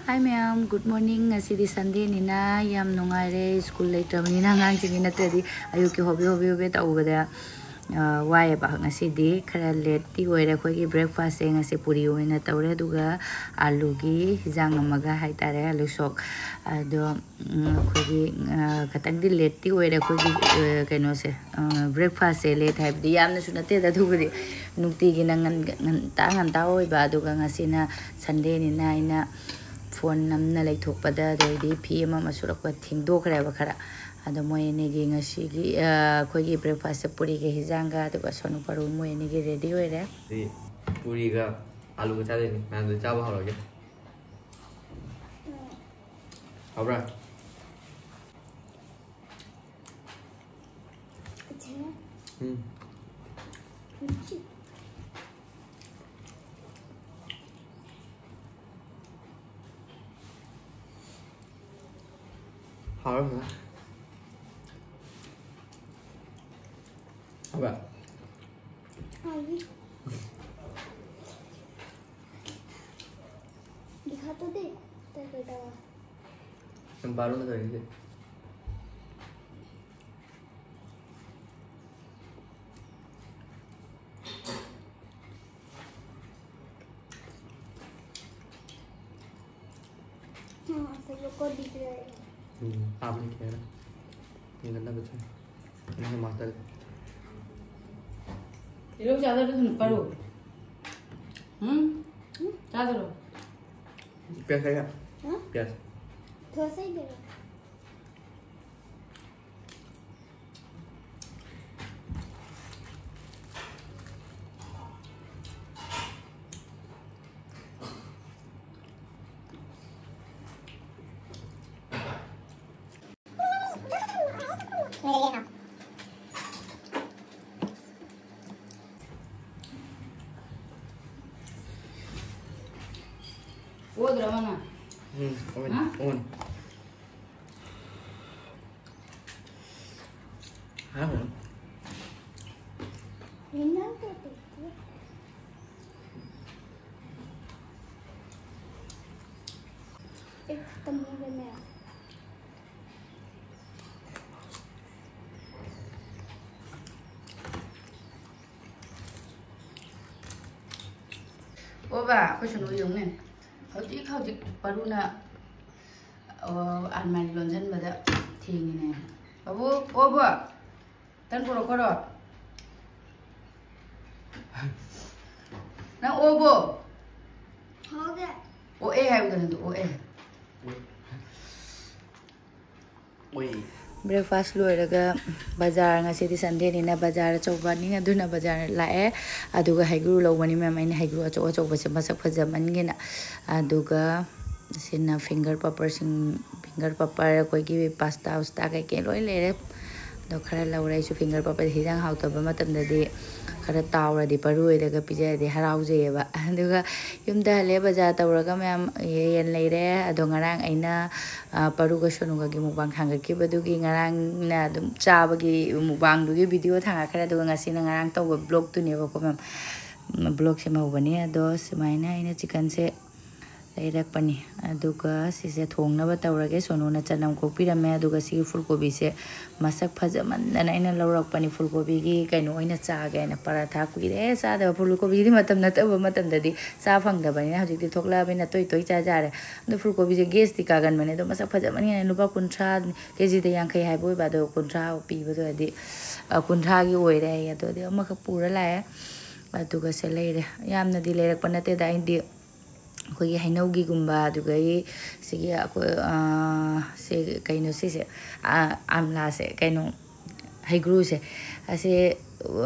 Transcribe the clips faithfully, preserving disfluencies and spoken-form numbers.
Hi ꯃꯌꯥꯝ, good morning. ꯉꯁꯤꯗꯤ Sundayꯅꯤꯅ ꯌꯥꯝ ꯅꯨꯡꯉꯥꯏꯔꯦ꯫ School ꯂꯩꯇ꯭ꯔꯕꯅꯤꯅ ꯑꯉꯥꯡꯁꯤꯡꯒꯤ ꯅꯠꯇ꯭ꯔꯗꯤ ꯑꯌꯨꯛꯀꯤ ꯍꯣꯕꯦ ꯍꯣꯕꯦ ꯍꯣꯕꯦ ꯇꯧꯕꯗ, ꯑ, ꯋꯥꯏꯑꯦꯕ꯫ ꯉꯁꯤꯗꯤ ꯈꯔ lateꯇꯤ ꯑꯣꯏꯔꯦ꯫ ꯑꯩꯈꯣꯏꯒꯤ breakfastꯁꯦ ꯉꯁꯤ ꯄꯨꯔꯤ ꯑꯣꯏꯅ ꯇꯧꯔꯦ, ꯑꯗꯨꯒ ꯑꯂꯨꯒꯤ ꯍꯤꯟꯖꯥꯡ ꯑꯃꯒ ꯍꯥꯏꯇꯥꯔꯦ, ꯑꯂꯨ ꯁꯣꯛ꯫ ꯑꯗꯣ, ꯎꯝ, ꯑꯩꯈꯣꯏꯒꯤ, ꯑ, ꯈꯇꯪꯗꯤ lateꯇꯤ ꯑꯣꯏꯔꯦ ꯑꯩꯈꯣꯏꯒꯤ, ꯑ, ꯀꯩꯅꯣꯁꯦ, ꯑ, breakfastꯁꯦ late ꯍꯥꯏꯕꯗꯤ ꯌꯥꯝꯅꯁꯨ ꯅꯠꯇꯦꯗ, ꯑꯗꯨꯕꯨꯗꯤ ꯅꯨꯡꯇꯤꯒꯤꯅ ꯉꯟ-, ꯉꯟꯇꯥ ꯉꯟꯇꯥ ꯑꯣꯏꯕ꯫ ꯑꯗꯨꯒ ꯉꯁꯤꯅ Sundayꯅꯤꯅ ꯑꯩꯅ phone ꯅꯝꯅ ꯂꯩꯊꯣꯛꯄꯗ, ꯑꯗꯩꯗꯤ ꯐꯤ ꯑꯃ ꯑꯃ ꯁꯨꯔꯛꯄ ꯊꯦꯡꯗꯣꯛꯈ꯭ꯔꯦꯕ ꯈꯔ꯫ ꯑꯗꯣ ꯃꯣꯏ ꯑꯅꯤꯒꯤ ꯉꯁꯤꯒꯤ, ꯑ, ꯑꯩꯈꯣꯏꯒꯤ breakfastꯁꯦ ꯄꯨꯔꯤꯒ ꯍꯤꯟꯖꯥꯡꯒ, ꯑꯗꯨꯒ ꯁꯣꯅꯨ ꯄꯔꯨ ꯃꯣꯏ ꯑꯅꯤꯒꯤ ready ꯑꯣꯏꯔꯦ꯫ ꯁꯤ ꯄꯨꯔꯤꯒ ꯑꯂꯨꯒ ꯆꯥꯗꯣꯏꯅꯤ꯫ ꯃꯌꯥꯝꯗ ꯆꯥꯕ ꯍꯧꯔꯒꯦ꯫ ꯍꯥꯎꯕ꯭ꯔꯥ? ꯎꯝ꯫ ꯍꯥꯎꯔꯝꯒꯅꯤ꯫ ꯍꯥꯎꯕ꯭ꯔꯥ? ꯍꯥꯎꯏ꯫ ꯗꯤꯈꯥ ꯇꯣ ꯗꯦ, ꯇ ꯀꯩ ꯇꯧꯋꯥ? ꯌꯥꯝ ꯄꯥꯔꯨꯅꯨ ꯇꯧꯔꯤꯁꯦ꯫ हाँ, सब लोग को दिख रहा है। हम्म, आपने किया ना? ये गंदा बच्चा है। ये हमारा तरफ। ये लोग ज्यादा तो नहीं पढ़ो। हम्म? हम्म? क्या करो? प्याज खाएगा? हाँ? प्याज। थोड़ा सा ही देगा। ꯎꯝ, ꯎꯝ, ꯍꯥ? ꯎꯝ꯫ ꯍꯥ? ꯑꯦ, ꯇꯝꯃꯨꯔꯦ ꯃꯌꯥꯝ꯫ ꯑꯣ ꯕꯥ, ꯑꯩꯈꯣꯏ ꯁꯅꯨ ꯌꯦꯡꯉꯨꯅꯦ꯫ ꯍꯧꯖꯤꯛ ꯍꯧꯖꯤꯛ ꯄꯔꯨꯅ, ꯑꯣ, ꯑꯜꯃꯥꯔꯤ ꯂꯣꯟꯁꯤꯟꯕꯗ ꯊꯦꯡꯉꯤꯅꯦ꯫ ꯕꯥꯕꯨ, ꯑꯣ ꯕꯣ, ꯇꯟ ꯄꯨꯔꯛꯈꯣꯔꯣ? ꯅꯪ ꯑꯣꯕꯣ? ꯍꯣꯒꯦ꯫ ꯑꯣ ꯑꯦ ꯍꯥꯏꯕꯗꯣ ꯅꯪꯗꯣ, ꯑꯣ ꯑꯦ꯫ ꯑꯣꯏ꯫ Breakfast ꯂꯣꯏꯔꯒ ꯕꯖꯥꯔ, ꯉꯁꯤꯗꯤ Sundayꯅꯤꯅ ꯕꯖꯥꯔ ꯑꯆꯧꯕ ꯑꯅꯤ, ꯑꯗꯨꯅ ꯕꯖꯥꯔ ꯂꯥꯛꯑꯦ꯫ ꯑꯗꯨꯒ ꯍꯩꯒ꯭ꯔꯨ ꯂꯧꯕꯅꯤ ꯃꯌꯥꯝ, ꯑꯩꯅ ꯍꯩꯒ꯭ꯔꯨ ꯑꯆꯧ ꯑꯆꯧꯕꯁꯦ ꯃꯁꯛ ꯐꯖꯃꯟꯒꯤꯅ꯫ ꯑꯗꯨꯒ ꯁꯤꯅ finger paperꯁꯤꯡ, finger paper, ꯑꯩꯈꯣꯏꯒꯤ pasta ꯎꯁꯇꯥ ꯀꯩꯀꯩ ꯂꯣꯏ ꯂꯩꯔꯦ꯫ ꯑꯗꯣ ꯈꯔ ꯂꯧꯔꯦ ꯑꯩꯁꯨ꯫ Finger paper ꯍꯤꯟꯖꯥꯡ ꯍꯥꯎꯇꯕ ꯃꯇꯝꯗꯗꯤ ꯈꯔ ꯇꯥꯎꯔꯗꯤ, ꯄꯔꯨ ꯍꯣꯏꯗꯒ ꯄꯤꯖꯔꯗꯤ ꯍꯔꯥꯎꯖꯩꯌꯦꯕ꯫ ꯑꯗꯨꯒ ꯌꯨꯝꯗ ꯍꯜꯂꯦ, ꯕꯖꯥꯔ ꯇꯧꯔꯒ ꯃꯌꯥꯝ ꯌꯦꯟ ꯂꯩꯔꯦ꯫ ꯑꯗꯣ ꯉꯔꯥꯡ ꯑꯩꯅ, ꯑ, ꯄꯔꯨꯒ ꯁꯣꯅꯨꯒꯒꯤ mukbang ꯊꯥꯡꯒꯠꯈꯤꯕꯗꯨꯒꯤ ꯉꯔꯥꯡꯅ ꯑꯗꯨꯝ ꯆꯥꯕꯒꯤ mukbangꯗꯨꯒꯤ video ꯊꯥꯡꯒꯠꯈ꯭ꯔꯦ꯫ ꯑꯗꯨꯒ ꯉꯁꯤꯅ ꯉꯔꯥꯡ ꯇꯧꯕ vlogꯇꯨꯅꯦꯕꯀꯣ ꯃꯌꯥꯝ꯫ Vlogꯁꯦ ꯍꯧꯕꯅꯦ꯫ ꯑꯗꯣ ꯁꯨꯃꯥꯏꯅ ꯑꯩꯅ chickenꯁꯦ ꯂꯩꯔꯛꯄꯅꯤ꯫ ꯑꯗꯨꯒ ꯁꯤꯁꯦ ꯊꯣꯡꯅꯕ ꯇꯧꯔꯒꯦ꯫ ꯁꯣꯅꯨꯅ ꯆꯅꯝ ꯈꯣꯛꯄꯤꯔꯝꯃꯦ꯫ ꯑꯗꯨꯒ ꯁꯤꯒꯤ ꯐꯨꯜ ꯀꯣꯕꯤꯁꯦ ꯃꯁꯛ ꯐꯖꯃꯟꯗꯅ ꯑꯩꯅ ꯂꯧꯔꯛꯄꯅꯤ꯫ ꯐꯨꯜ ꯀꯣꯕꯤꯒꯤ ꯀꯩꯅꯣ ꯑꯣꯏꯅ ꯆꯥꯒꯦꯅ, ꯄꯔꯥꯊꯥ꯫ ꯀꯨꯏꯔꯦ ꯆꯥꯗꯕ꯫ ꯐꯨꯜ ꯀꯣꯕꯤꯗꯤ ꯃꯇꯝ ꯅꯠꯇꯕ ꯃꯇꯝꯗꯗꯤ ꯆꯥ ꯐꯪꯗꯕꯅꯤꯅ ꯍꯧꯖꯤꯛꯇꯤ ꯊꯣꯛꯂꯛꯑꯕꯅꯤꯅ ꯇꯣꯏ ꯇꯣꯏ ꯆꯥꯖꯔꯦ꯫ ꯑꯗꯣ ꯐꯨꯜ ꯀꯣꯕꯤꯁꯦ ꯒꯦꯁꯇꯤ ꯀꯥꯒꯟꯕꯅꯦ, ꯑꯗꯣ ꯃꯁꯛ ꯐꯖꯃꯟꯒꯤꯅ ꯂꯨꯄꯥ ꯀꯨꯟꯊ꯭ꯔꯥ, ꯀꯦꯖꯤꯗ ꯌꯥꯡꯈꯩ ꯍꯥꯏꯕ ꯑꯣꯏꯕ, ꯑꯗꯣ ꯀꯨꯟꯊ꯭ꯔꯥ ꯄꯤꯕꯗꯣ ꯍꯥꯏꯗꯤ, ꯑ, ꯀꯨꯟꯊ꯭ꯔꯥꯒꯤ ꯑꯣꯏꯔꯦ ꯍꯥꯏꯌꯦ꯫ ꯑꯗꯨꯗꯤ ꯑꯃꯈꯛ ꯄꯨꯔ ꯂꯥꯛꯑꯦ꯫ ꯑꯗꯨꯒ ꯁꯦ ꯂꯩꯔꯦ꯫ ꯌꯥꯝꯅꯗꯤ ꯂꯩꯔꯛꯄ ꯅꯠꯇꯦꯗ, ꯑꯩꯗꯤ ꯑꯩꯈꯣꯏꯒꯤ ꯍꯩꯅꯧꯒꯤꯒꯨꯝꯕ, ꯑꯗꯨꯗꯒꯤ ꯁꯤꯒꯤ ꯑꯩꯈꯣꯏ, ꯑ, ꯁꯤ ꯀꯩꯅꯣ ꯁꯤꯁꯦ, ꯑ, ꯑꯝꯂꯥꯁꯦ, ꯀꯩꯅꯣ, ꯍꯩꯒ꯭ꯔꯨꯁꯦ, ꯑꯁꯤ,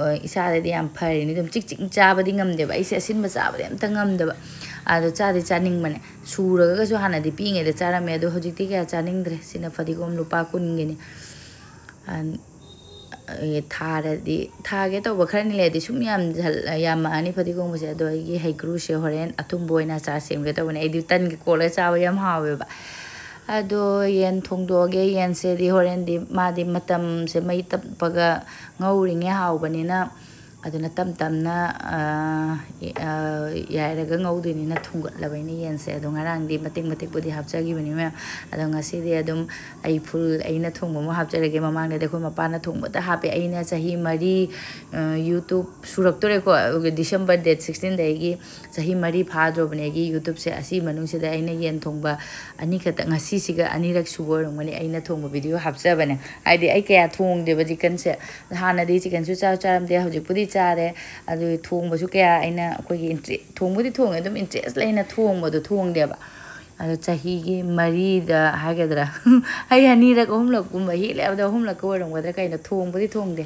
ꯑ, ꯏꯁꯥꯗꯗꯤ ꯌꯥꯝ ꯐꯔꯤꯅꯤ꯫ ꯑꯗꯨꯝ ꯆꯤꯛ ꯆꯤꯛ ꯆꯥꯕꯗꯤ ꯉꯝꯗꯦꯕ, ꯑꯩꯁꯦ ꯑꯁꯤꯟꯕ ꯆꯥꯕꯗꯤ ꯑꯝꯇ ꯉꯝꯗꯕ꯫ ꯑꯗꯣ ꯆꯥꯗꯤ ꯆꯥꯅꯤꯡꯕꯅꯦ꯫ ꯁꯨꯔꯒꯁꯨ ꯍꯥꯟꯅꯗꯤ ꯄꯤꯛꯏꯉꯩꯗ ꯆꯥꯔꯝꯃꯦ, ꯑꯗꯣ ꯍꯧꯖꯤꯛꯇꯤ ꯀꯌꯥ ꯆꯥꯅꯤꯡꯗ꯭ꯔꯦ꯫ ꯁꯤꯅ ꯐꯗꯤꯒꯣꯝ ꯂꯨꯄꯥ ꯀꯨꯟꯒꯤꯅꯤ꯫ ꯑ, ꯑꯦ, ꯊꯥꯔꯗꯤ, ꯊꯥꯒꯦ ꯇꯧꯕ ꯈꯔꯅꯤ ꯂꯩꯔꯗꯤ ꯁꯨꯝ ꯌꯥꯝꯖꯜ-, ꯌꯥꯝꯃꯛꯑꯅꯤ ꯐꯗꯤꯒꯣꯝꯒꯁꯦ꯫ ꯑꯗꯣ ꯑꯩꯒꯤ ꯍꯩꯒ꯭ꯔꯨꯁꯦ ꯍꯣꯔꯦꯟ ꯑꯊꯨꯝꯕ ꯑꯣꯏꯅ ꯑꯆꯥꯔ ꯁꯦꯝꯒꯦ ꯇꯧꯕꯅꯦ꯫ ꯑꯩꯗꯤ ꯇꯟꯒ ꯀꯣꯠꯂꯒ ꯆꯥꯕ ꯌꯥꯝ ꯍꯥꯎꯋꯦꯕ꯫ ꯑꯗꯣ ꯌꯦꯟ ꯊꯣꯡꯗꯣꯛꯑꯒꯦ꯫ ꯌꯦꯟꯁꯦꯗꯤ ꯍꯣꯔꯦꯟꯗꯤ ꯃꯥꯗꯤ ꯃꯇꯝꯁꯦ ꯃꯩ ꯇꯞꯄꯒ ꯉꯧꯔꯤꯉꯩ ꯍꯥꯎꯕꯅꯤꯅ ꯑꯗꯨꯅ ꯇꯞ ꯇꯞꯅ, ꯑ, ꯌꯥꯏꯔꯒ ꯉꯧꯗꯣꯏꯅꯤꯅ ꯊꯣꯡꯒꯠꯂꯕ ꯑꯩꯅ ꯌꯦꯟꯁꯦ꯫ ꯑꯗꯣ ꯉꯔꯥꯡꯗꯤ ꯃꯇꯦꯛ ꯃꯇꯦꯛꯄꯨꯗꯤ ꯍꯥꯞꯆꯈꯤꯕꯅꯤ ꯃꯌꯥꯝ꯫ ꯑꯗꯣ ꯉꯁꯤꯗꯤ ꯑꯗꯨꯝ ꯑꯩ ꯐꯨꯜ ꯑꯩꯅ ꯊꯣꯡꯕ ꯑꯃ ꯍꯥꯞꯆꯔꯒꯦ꯫ ꯃꯃꯥꯡꯗꯗꯤ ꯑꯩꯈꯣꯏ ꯃꯄꯥꯅ ꯊꯣꯡꯕꯗ ꯍꯥꯞꯄꯦ꯫ ꯑꯩꯅ ꯆꯍꯤ ꯃꯔꯤ, ꯑ, YouTube ꯁꯨꯔꯛꯇꯣꯔꯦꯀꯣ꯫ ꯑꯗꯨꯒ December date sixteen ꯗꯒꯤ ꯆꯍꯤ ꯃꯔꯤ ꯐꯥꯗ꯭ꯔꯣꯕꯅꯦ ꯑꯩꯒꯤ YouTubeꯁꯦ꯫ ꯑꯁꯤ ꯃꯅꯨꯡꯁꯤꯗ ꯑꯩꯅ ꯌꯦꯟ ꯊꯣꯡꯕ ꯑꯅꯤꯈꯛꯇ, ꯉꯁꯤꯁꯤꯒ ꯑꯅꯤꯔꯛ ꯁꯨꯕ ꯑꯣꯏꯔꯝꯒꯅꯤ ꯑꯩꯅ ꯊꯣꯡꯕ video ꯍꯥꯞꯆꯕꯅꯦ꯫ ꯍꯥꯏꯗꯤ ꯑꯩ ꯀꯌꯥ ꯊꯣꯡꯗꯦꯕ chickenꯁꯦ꯫ ꯍꯥꯟꯅꯗꯤ chickenꯁꯨ ꯆꯥ ꯆꯥꯔꯝꯗꯦ, ꯍꯧꯖꯤꯛꯄꯨꯗꯤ ꯆꯥꯔꯦ꯫ ꯑꯗꯨ ꯊꯣꯡꯕꯁꯨ ꯀꯌꯥ ꯑꯩꯅ ꯑꯩꯈꯣꯏꯒꯤ ꯏꯟꯇ꯭ꯔꯦ-, ꯊꯣꯡꯕꯨꯗꯤ ꯊꯣꯡꯉꯦ, ꯑꯗꯨꯝ interest ꯂꯩꯅ ꯊꯣꯡꯕꯗꯣ ꯊꯣꯡꯗꯦꯕ꯫ ꯑꯗꯣ ꯆꯍꯤꯒꯤ ꯃꯔꯤꯗ ꯍꯥꯏꯒꯗ꯭ꯔꯥ, ꯑꯩ ꯑꯅꯤꯔꯛ ꯑꯍꯨꯝꯂꯛꯀꯨꯝꯕ ꯍꯦꯜꯂꯦ, ꯑꯗꯣ ꯑꯍꯨꯝꯂꯛꯀ ꯑꯣꯏꯔꯝꯒꯗ꯭ꯔꯥ ꯀꯩꯅꯣ, ꯊꯣꯡꯕꯨꯗꯤ ꯊꯣꯡꯗꯦ꯫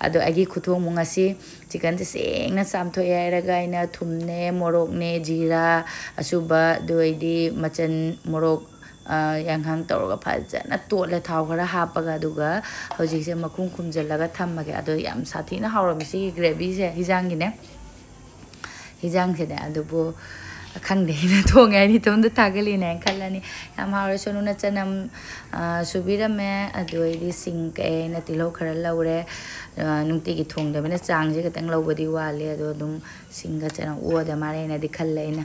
ꯑꯗꯣ ꯑꯩꯒꯤ ꯈꯨꯊꯣꯡꯕꯨ ꯉꯁꯤ chickenꯁꯦ ꯁꯦꯡꯅ ꯆꯥꯝꯊꯣꯛꯑꯦ ꯍꯥꯏꯔꯒ ꯑꯩꯅ ꯊꯨꯝꯅꯦ, ꯃꯣꯔꯣꯛꯅꯦ, ꯖꯤꯔꯥ ꯑꯁꯨꯕ, ꯑꯗꯨ ꯑꯣꯏꯗꯤ ꯃꯆꯟ, ꯃꯣꯔꯣꯛ, ꯑ, ꯌꯥꯏꯉꯪ ꯇꯧꯔꯒ ꯐꯖꯅ ꯇꯣꯠꯂꯦ, ꯊꯥꯎ ꯈꯔ ꯍꯥꯞꯄꯒ꯫ ꯑꯗꯨꯒ ꯍꯧꯖꯤꯛꯁꯦ ꯃꯈꯨꯝ ꯈꯨꯝꯖꯤꯜꯂꯒ ꯊꯝꯃꯒꯦ꯫ ꯑꯗꯣ ꯌꯥꯝ ꯁꯥꯊꯤꯅ ꯍꯥꯎꯔꯝꯃꯤ ꯁꯤꯒꯤ gravyꯁꯦ, ꯍꯤꯖꯥꯡꯒꯤꯅꯦ꯫ ꯍꯤꯖꯥꯡꯁꯤꯅꯦ, ꯑꯗꯨꯕꯨ ꯈꯪꯗꯦ, ꯑꯩꯅ ꯊꯣꯡꯉꯦ ꯍꯥꯏꯅ ꯏꯇꯣꯝꯇ ꯊꯥꯒꯠꯂꯤꯅꯦ ꯍꯥꯏꯅ ꯈꯜꯂꯅꯤ꯫ ꯌꯥꯝ ꯍꯥꯎꯔꯦ꯫ ꯁꯣꯅꯨꯅ ꯆꯅꯝ, ꯑ, ꯁꯨꯕꯤꯔꯝꯃꯦ꯫ ꯑꯗꯨ ꯑꯩꯗꯤ ꯁꯤꯡ ꯀꯛꯑꯦ, ꯑꯩꯅ ꯇꯤꯜꯍꯧ ꯈꯔ ꯂꯧꯔꯦ꯫ ꯑ, ꯅꯨꯡꯇꯤꯒꯤ ꯊꯣꯡꯗꯕꯅꯤꯅ ꯆꯥꯡꯁꯦ ꯈꯤꯇꯪ ꯂꯧꯕꯗꯤ ꯋꯥꯠꯂꯦ, ꯑꯗꯣ ꯑꯗꯨꯝ ꯁꯤꯡꯒ ꯆꯅꯝ ꯑꯣꯗ ꯃꯥꯜꯂꯦꯅꯗꯤ ꯈꯜꯂꯦ ꯑꯩꯅ꯫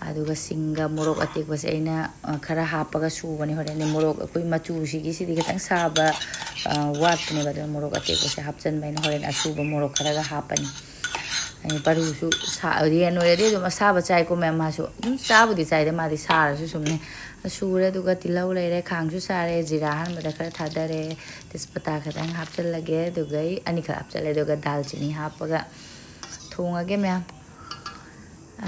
ꯑꯗꯨꯒ ꯁꯤꯡꯒ ꯃꯣꯔꯣꯛ ꯑꯇꯦꯛꯄꯁꯦ ꯑꯩꯅ, ꯑ, ꯈꯔ ꯍꯥꯞꯄꯒ ꯁꯨꯕꯅꯦ꯫ ꯍꯣꯔꯦꯟꯗꯤ ꯃꯣꯔꯣꯛ ꯑꯩꯈꯣꯏ ꯃꯆꯨꯁꯤꯒꯤꯁꯤꯗꯤ ꯈꯤꯇꯪ ꯁꯥꯕ, ꯑ, ꯋꯥꯠꯄꯅꯦꯕ, ꯑꯗꯨꯅ ꯃꯣꯔꯣꯛ ꯑꯇꯦꯛꯄꯁꯦ ꯍꯥꯞꯆꯤꯟꯕ ꯑꯩꯅ꯫ ꯍꯣꯔꯦꯟ ꯑꯁꯨꯕ ꯃꯣꯔꯣꯛ ꯈꯔꯒ ꯍꯥꯞꯄꯅꯤ꯫ ꯑꯩ ꯄꯔꯨꯁꯨ ꯁꯥ-, ꯌꯦꯟ ꯑꯣꯏꯔꯗꯤ ꯑꯗꯨꯝ ꯑꯁꯥꯕ ꯆꯥꯏꯀꯣ ꯃꯌꯥꯝ, ꯃꯥꯁꯨ ꯑꯗꯨꯝ ꯆꯥꯕꯨꯗꯤ ꯆꯥꯏꯗ, ꯃꯥꯗꯤ ꯁꯥꯔꯁꯨ ꯁꯨꯝꯅꯦ꯫ ꯁꯨꯔꯦ, ꯑꯗꯨꯒ ꯇꯤꯜꯍꯧ ꯂꯩꯔꯦ, ꯈꯥꯡꯁꯨ ꯁꯥꯔꯦ, ꯖꯤꯔꯥ ꯑꯍꯥꯟꯕꯗ ꯈꯔ ꯊꯥꯗꯔꯦ, ꯇꯦꯖꯄꯇꯥ ꯈꯤꯇꯪ ꯍꯥꯞꯆꯤꯜꯂꯒꯦ, ꯑꯗꯨꯒ ꯑꯩ ꯑꯅꯤꯈꯛ ꯍꯥꯞꯆꯤꯜꯂꯦ, ꯑꯗꯨꯒ ꯗꯥꯜꯆꯤꯅꯤ ꯍꯥꯞꯄꯒ ꯊꯣꯡꯉꯒꯦ ꯃꯌꯥꯝ꯫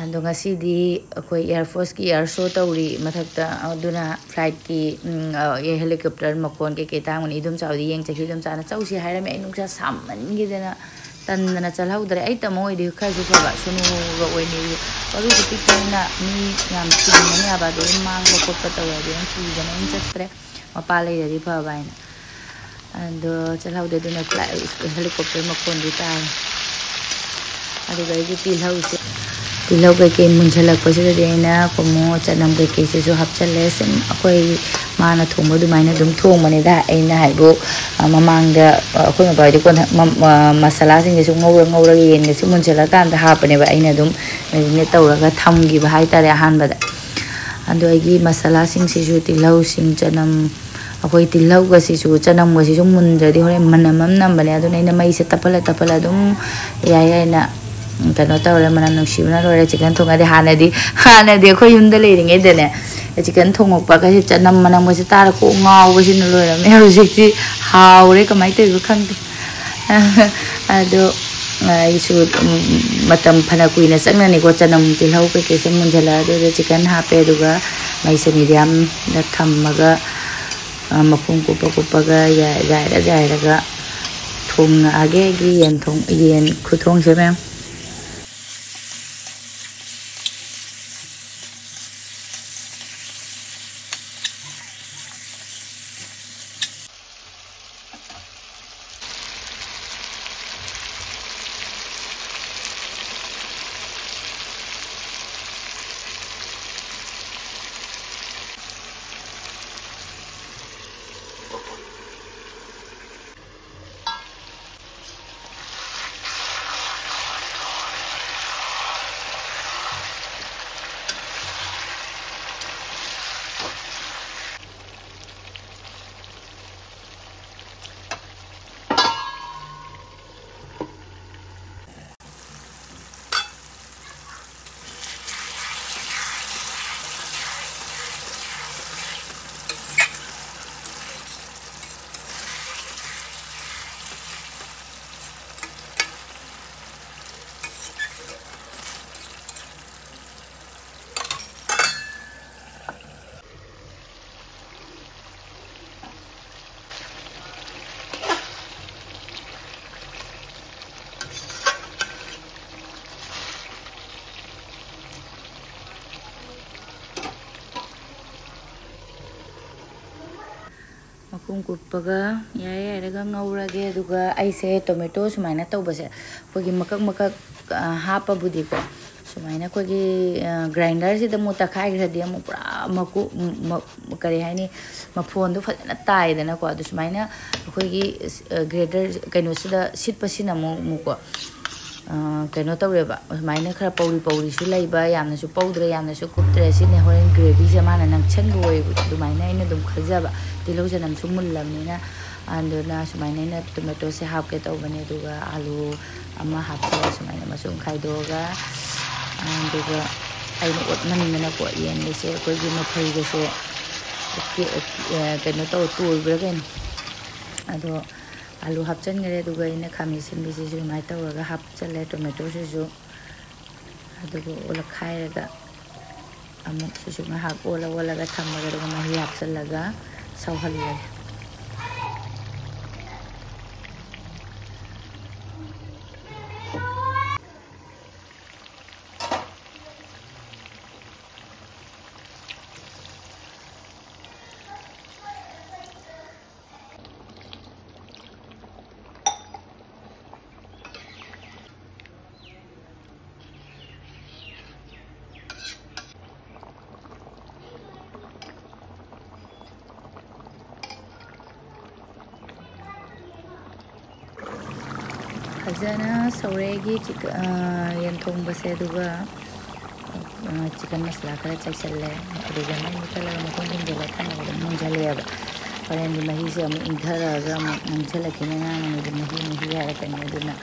ꯑꯗꯣ ꯉꯁꯤꯗꯤ ꯑꯩꯈꯣꯏ Air Forceꯀꯤ air show ꯇꯧꯔꯤ ꯃꯊꯛꯇ, ꯑꯗꯨꯅ flightꯀꯤ, ꯎꯝ, ꯑ, helicopter ꯃꯈꯣꯟ ꯀꯩꯀꯩ ꯇꯥꯡꯕꯅꯤ꯫ ꯏꯗꯣꯝꯆꯥ ꯍꯣꯏꯗꯤ ꯌꯦꯡ ꯆꯠꯈꯤ, ꯏꯗꯣꯝꯆꯥꯅ ꯆꯧꯁꯤ ꯍꯥꯏꯔꯝꯃꯦ, ꯑꯩ ꯅꯨꯡꯁꯥ ꯁꯥꯃꯟꯈꯤꯗꯅ ꯇꯟꯗꯅ ꯆꯠꯍꯧꯗ꯭ꯔꯦ꯫ ꯑꯩ ꯇꯥꯃꯣ ꯍꯣꯏꯗꯤ ꯈꯔꯁꯨ ꯐꯕ, ꯁꯣꯅꯨꯒ ꯑꯣꯏꯅꯤ꯫ ꯃꯔꯨꯁꯨ ꯄꯤꯛꯄꯅꯤꯅ ꯃꯤ ꯌꯥꯝ ꯊꯤꯟꯕꯅꯤ ꯌꯥꯕ, ꯑꯗꯩ ꯃꯥꯡꯕ ꯈꯣꯠꯄ ꯇꯧꯔꯗꯤ ꯑꯗꯨꯝ ꯀꯤꯗꯅ ꯑꯗꯨꯝ ꯆꯠꯇ꯭ꯔꯦ꯫ ꯃꯄꯥ ꯂꯩꯔꯗꯤ ꯐꯕ ꯍꯥꯏꯅ꯫ ꯑꯗꯣ ꯆꯠꯍꯧꯗꯦ, ꯑꯗꯨꯅ flight, helicopter ꯃꯈꯣꯟꯗꯤ ꯇꯥꯔꯦ꯫ ꯑꯗꯨꯒ ꯑꯩꯒꯤ ꯇꯤꯜꯍꯧꯁꯦ, ꯇꯤꯜꯍꯧ ꯀꯩꯀꯩ ꯃꯨꯟꯁꯤꯜꯂꯛꯄꯁꯤꯗꯗꯤ ꯑꯩꯅ ꯀꯣꯃꯣ ꯆꯅꯝ ꯀꯩꯀꯩꯁꯤꯁꯨ ꯍꯥꯞꯆꯜꯂꯦ꯫ ꯁꯨꯝ ꯑꯩꯈꯣꯏ ꯃꯥꯅ ꯊꯣꯡꯕ ꯑꯗꯨꯃꯥꯏꯅ ꯑꯗꯨꯝ ꯊꯣꯡꯕꯅꯤꯗ꯫ ꯑꯩꯅ ꯍꯥꯏꯕꯨ, ꯑ, ꯃꯃꯥꯡꯗ, ꯑ, ꯑꯩꯈꯣꯏ ꯃꯄꯥ ꯍꯣꯏꯗꯤ ꯀꯣꯟꯅ ꯃ-, ꯃ-, ꯃꯁꯥꯂꯥꯁꯤꯡꯁꯦ ꯁꯨꯝ ꯉꯧꯔ ꯉꯧꯔꯒ ꯌꯦꯟꯒꯁꯦ ꯃꯨꯟꯁꯤꯜꯂꯀꯥꯟꯗ ꯍꯥꯞꯄꯅꯦꯕ꯫ ꯑꯩꯅ ꯑꯗꯨꯝ marinate ꯇꯧꯔꯒ ꯊꯝꯈꯤꯕ ꯍꯥꯏꯇꯥꯔꯦ ꯑꯍꯥꯟꯕꯗ꯫ ꯑꯗꯣ ꯑꯩꯒꯤ ꯃꯁꯥꯂꯥꯁꯤꯡꯁꯤꯁꯨ ꯇꯤꯜꯍꯧ, ꯁꯤꯡ, ꯆꯅꯝ, ꯑꯩꯈꯣꯏ ꯇꯤꯜꯍꯧꯒꯁꯤꯁꯨ ꯆꯅꯝꯒꯁꯤꯁꯨ ꯃꯨꯟꯗ꯭ꯔꯗꯤ ꯍꯣꯔꯦꯟ ꯃꯅꯝ ꯑꯃ ꯅꯝꯕꯅꯦ꯫ ꯑꯗꯨꯅ ꯑꯩꯅ ꯃꯩꯁꯦ ꯇꯞꯍꯜꯂ ꯇꯞꯍꯜꯂ ꯑꯗꯨꯝ ꯌꯥꯏ ꯌꯥꯏꯅ ꯀꯩꯅꯣ ꯇꯧꯔꯦ꯫ ꯃꯅꯝ ꯅꯨꯡꯁꯤꯕꯅ ꯂꯣꯏꯔꯦ꯫ ꯆꯤꯛꯀꯟ ꯊꯣꯡꯉꯗꯤ ꯍꯥꯟꯅꯗꯤ, ꯍꯥꯟꯅꯗꯤ ꯑꯩꯈꯣꯏ ꯌꯨꯝꯗ ꯂꯩꯔꯤꯉꯩꯗꯅꯦ, ꯆꯤꯛꯀꯟ ꯊꯣꯡꯉꯛꯄꯒꯁꯦ ꯆꯅꯝ ꯃꯅꯝꯒꯁꯦ ꯇꯥꯔ ꯀꯣꯛ ꯉꯥꯎꯕꯁꯤꯅ ꯂꯣꯏꯔꯝꯃꯦ꯫ ꯍꯧꯖꯤꯛꯇꯤ ꯍꯥꯎꯔꯦ, ꯀꯃꯥꯏꯅ ꯇꯧꯔꯤꯅꯣ ꯈꯪꯗꯦ꯫ ꯑꯗꯣ ꯑꯩꯁꯨ, ꯎꯝ, ꯃꯇꯝ ꯐꯅ ꯀꯨꯏꯅ ꯆꯪꯅꯅꯤꯀꯣ꯫ ꯆꯅꯝ, ꯇꯤꯜꯍꯧ ꯀꯩꯀꯩꯁꯦ ꯃꯨꯟꯖꯜꯂꯛꯑꯗꯤ ꯑꯗꯨꯗ ꯆꯤꯛꯀꯟ ꯍꯥꯞꯄꯦ, ꯑꯗꯨꯒ ꯃꯩꯁꯦ ꯃꯤꯗꯤꯌꯝꯗ ꯊꯝꯃꯒ, ꯑ, ꯃꯈꯨꯝ ꯀꯨꯞꯄ ꯀꯨꯞꯄꯒ ꯌꯥꯏ-, ꯌꯥꯏꯔ ꯌꯥꯏꯔꯒ ꯊꯣꯡꯉꯛꯑꯒꯦ ꯑꯩꯒꯤ ꯌꯦꯟ ꯊꯣꯡ-, ꯌꯦꯟ ꯈꯨꯊꯣꯡꯁꯦ ꯃꯌꯥꯝ꯫ ꯃꯈꯨꯝ ꯀꯨꯞꯄꯒ ꯌꯥꯏ ꯌꯥꯏꯔꯒ ꯉꯧꯔꯒꯦ꯫ ꯑꯗꯨꯒ ꯑꯩꯁꯦ ꯇꯣꯃꯦꯇꯣ ꯁꯨꯃꯥꯏꯅ ꯇꯧꯕꯁꯦ, ꯑꯩꯈꯣꯏꯒꯤ ꯃꯀꯛ ꯃꯀꯛ, ꯑ, ꯍꯥꯞꯄꯕꯨꯗꯤꯀꯣ, ꯁꯨꯃꯥꯏꯅ ꯑꯩꯈꯣꯏꯒꯤ, ꯑ, ꯒ꯭ꯔꯥꯏꯟꯗꯔꯁꯤꯗ ꯑꯃꯨꯛ ꯇꯛꯈꯥꯏꯈ꯭ꯔꯗꯤ ꯑꯃꯨꯛ ꯄꯨꯔꯥ ꯃꯀꯨ-, ꯃ-, ꯀꯔꯤ ꯍꯥꯏꯅꯤ, ꯃꯐꯣꯟꯗꯣ ꯐꯖꯅ ꯇꯥꯏꯗꯅꯀꯣ꯫ ꯑꯗꯨ ꯁꯨꯃꯥꯏꯅ ꯑꯩꯈꯣꯏꯒꯤ, ꯑ, ꯒ꯭ꯔꯦꯇꯔ ꯀꯩꯅꯣꯁꯤꯗ ꯁꯤꯠꯄꯁꯤꯅ ꯑꯃꯨꯛ, ꯑꯃꯨꯛꯀꯣ, ꯑ, ꯀꯩꯅꯣ ꯇꯧꯋꯦꯕ, ꯁꯨꯃꯥꯏꯅ ꯈꯔ ꯄꯧꯔꯤ ꯄꯧꯔꯤꯁꯨ ꯂꯩꯕ, ꯌꯥꯝꯅꯁꯨ ꯄꯧꯗ꯭ꯔꯦ, ꯌꯥꯝꯅꯁꯨ ꯀꯨꯞꯇ꯭ꯔꯦ꯫ ꯁꯤꯅ ꯍꯣꯔꯦꯟ ꯒ꯭ꯔꯦꯚꯤꯁꯦ ꯃꯥꯅ ꯅꯪꯁꯟꯕ ꯑꯣꯏꯕ, ꯑꯗꯨꯃꯥꯏꯅ ꯑꯩꯅ ꯑꯗꯨꯝ ꯈꯟꯖꯕ꯫ ꯇꯤꯜꯍꯧ ꯆꯅꯝꯁꯨ ꯃꯨꯜꯂꯕꯅꯤꯅ꯫ ꯑꯗꯨꯅ ꯁꯨꯃꯥꯏꯅ ꯑꯩꯅ ꯇꯣꯃꯦꯇꯣꯁꯦ ꯍꯥꯞꯀꯦ ꯇꯧꯕꯅꯦ, ꯑꯗꯨꯒ ꯑꯥꯂꯨ ꯑꯃ ꯍꯥꯞꯆꯤꯜꯂꯦ ꯁꯨꯃꯥꯏꯅ ꯃꯁꯨꯡ ꯈꯥꯏꯗꯣꯛꯑꯒ꯫ ꯑꯗꯨꯒ ꯑꯩꯅ ꯑꯣꯠꯃꯟꯗꯅꯀꯣ, ꯌꯦꯟꯒꯁꯦ ꯑꯩꯈꯣꯏꯒꯤ ꯃꯐꯩꯒꯁꯦ ꯀꯦ-, ꯑꯦ, ꯀꯩꯅꯣ ꯇꯧ, ꯇꯣꯏꯕ꯭ꯔꯥ ꯀꯩꯅꯣ꯫ ꯑꯗꯣ ꯑꯥꯂꯨ ꯍꯥꯞꯆꯤꯟꯈ꯭ꯔꯦ, ꯑꯗꯨꯒ ꯑꯩꯅ ꯈꯥꯃꯦꯟ ꯑꯁꯤꯟꯕꯤꯁꯤꯁꯨ ꯑꯗꯨꯃꯥꯏꯅ ꯇꯧꯔꯒ ꯍꯥꯞꯆꯜꯂꯦ, ꯇꯣꯃꯦꯇꯣꯁꯤꯁꯨ꯫ ꯑꯗꯨꯒ ꯑꯣꯠꯈꯥꯏꯔꯒ ꯑꯃꯨꯛ ꯁꯤꯁꯨ ꯉꯥꯏꯍꯥꯛ ꯑꯣꯠꯂ ꯑꯣꯠꯂꯒ ꯊꯝꯃꯒ ꯑꯗꯨꯒ ꯃꯍꯤ ꯍꯥꯞꯆꯤꯜꯂꯒ ꯁꯧꯍꯜꯂꯦ꯫ ꯐꯖꯅ ꯁꯧꯔꯦ ꯑꯩꯒꯤ ꯆꯤꯛ-, ꯑ, ꯌꯦꯟ ꯊꯣꯡꯕꯁꯦ꯫ ꯑꯗꯨꯒ, ꯑ, ꯆꯤꯛꯀꯟ ꯃꯁꯥꯂꯥ ꯈꯔ ꯆꯥꯏꯁꯜꯂꯦ꯫ ꯑꯗꯨꯒ ꯃꯩ ꯃꯨꯠꯊꯠꯂꯒ ꯃꯈꯨꯝ ꯈꯨꯝꯖꯤꯜꯂ ꯊꯝꯃꯒ ꯑꯗꯨꯝ ꯃꯨꯟꯖꯜꯂꯛꯑꯦꯕ꯫ ꯍꯣꯔꯦꯟꯗꯤ ꯃꯍꯤꯁꯦ ꯑꯃꯨꯛ ꯏꯪꯊꯔꯛꯑꯒ ꯑꯃꯨꯛ ꯅꯪꯁꯜꯂꯛꯈꯤꯅꯤ, ꯑꯉꯥꯡ ꯑꯃꯗꯤ ꯃꯍꯤ ꯃꯍꯤ ꯍꯥꯏꯔꯛꯀꯅꯤ꯫ ꯑꯗꯨꯅ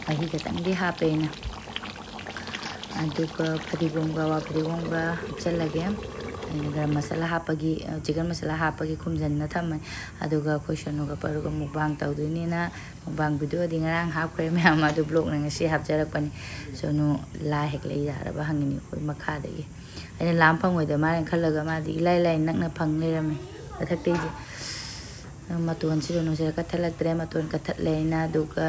ꯃꯍꯤ ꯈꯤꯇꯪꯗꯤ ꯍꯥꯞꯄꯦ ꯑꯩꯅ꯫ ꯑꯗꯨꯒ ꯐꯗꯤꯒꯣꯝꯒ ꯑꯋꯥ ꯐꯗꯤꯒꯣꯝꯒ ꯍꯥꯞꯆꯜꯂꯒꯦ꯫ ꯑꯩꯅ ꯒꯔꯝ ꯃꯁꯥꯂꯥ ꯍꯥꯞꯄꯒꯤ, ꯆꯤꯛꯀꯟ ꯃꯁꯥꯂꯥ ꯍꯥꯞꯄꯒꯤ ꯈꯨꯝꯖꯟꯅ ꯊꯝꯃꯦ꯫ ꯑꯗꯨꯒ ꯑꯩꯈꯣꯏ ꯁꯣꯅꯨꯒ ꯄꯔꯨꯒ ꯃꯨꯛꯕꯥꯡ ꯇꯧꯗꯣꯏꯅꯤꯅ, ꯃꯨꯛꯕꯥꯡ ꯚꯤꯗꯤꯑꯣꯗꯤ ꯉꯔꯥꯡ ꯍꯥꯞꯈ꯭ꯔꯦ ꯃꯌꯥꯝ, ꯑꯗꯨ ꯕ꯭ꯂꯣꯛꯅ ꯉꯁꯤ ꯍꯥꯞꯆꯔꯛꯄꯅꯤ꯫ ꯁꯣꯅꯨ ꯂꯥ ꯍꯦꯛꯂꯛꯏ ꯌꯥꯔꯕ ꯍꯪꯉꯤꯅꯤ ꯑꯩꯈꯣꯏ ꯃꯈꯥꯗꯒꯤ꯫ ꯑꯩꯅ ꯂꯥꯝ ꯐꯪꯉꯣꯏꯗ ꯃꯥꯅ ꯈꯜꯂꯒ ꯃꯥꯗꯤ ꯏꯂꯥꯏ ꯂꯥꯏ ꯅꯛꯅ ꯐꯪ ꯂꯩꯔꯝꯃꯦ ꯃꯊꯛꯇꯩꯁꯦ꯫ ꯃꯇꯣꯟꯁꯤꯗ ꯅꯨꯡꯁꯤꯠ ꯀꯠꯊꯠꯂꯛꯇ꯭ꯔꯦ, ꯃꯇꯣꯟ ꯀꯠꯊꯠꯂꯦ ꯑꯩꯅ꯫ ꯑꯗꯨꯒ